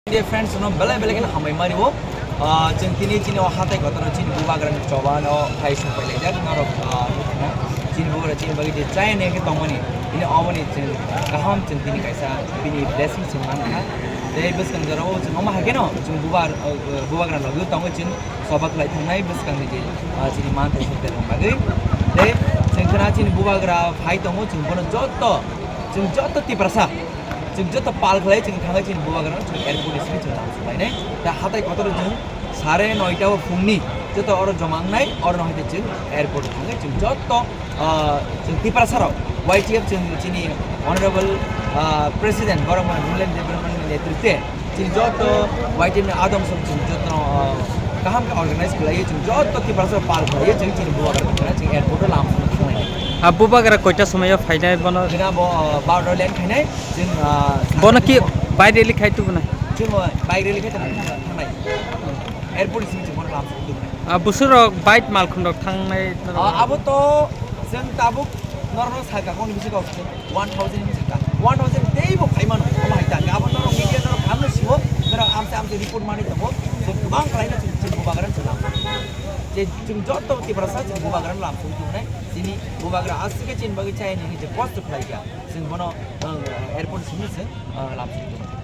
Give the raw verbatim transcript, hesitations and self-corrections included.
Dear friends, no belai belai kheno hambai mari o. Ah, chwng tini chini o hatai kotor chini bubagra ni choba no phai sung pai laijak norok, ah, chini bubagra chini bagwi je chaya ni khe tongmani. Ini oboni chwng kaham chwng tini kaisa bini blessing chwng man kha. Tei bwskang jora o chwng omo hai kheno chwng bubar, ah, bubagra logwi tongo chwng choba khlai thangnai bwskang ni je, ah, chini man thai sung tei bagwi. Tei chwng khna chini bubagra phai tongo chwng bono jotto, chwng jotto Tiprasa. Chwng joto pal khlai, chwng thangai chini bubagra no chwng airport ni simi chwng lam swlainai. Ta hatai kotor chwng sare noita o phungni joto oro joma wngnai, oro no haite chwng airport thangai chwng joto, ah, chwng Tiprasa rok, Y T F chwng chini honorable, ah, president borok mane Mulen Debbarma ni netrite chwng joto Y T F ni adong sok chwng joto no, ah, kaham khe organize khlai chwng joto Tiprasa rok pal khlai chwng chini bubagra chwng airport o lam swlainai. A bubagra koita somoi o phainai bono? Bina bo, ah, barota land khainai. Chwng, ah, Bono ki bike rally khai tubu na? Chwng, ah, bike rally khai thangnai, thangnai. Airport simi chwng bono lam song tubunai. Ah, busur rok bike malkhung rok thangnai norok? Ah, abo to chwng tabuk norok no saka kong bisi kok one thousand ni saka. One thousand tei bo khai mano, omo hai ta. Abo norok media norok hamno simo, norok amse amse report mani tongo. Chwng kwbang khlai no chwng, chwng bubagra chwng lam. Je chwng joto Tiprasa chwng bubagra lam song tubunai. Chini bubagra aswk khe chini bagwi chaya nini je kosto khlai kha. Chwng bono, ah, airport simi chwng, ah, lam song tubunai.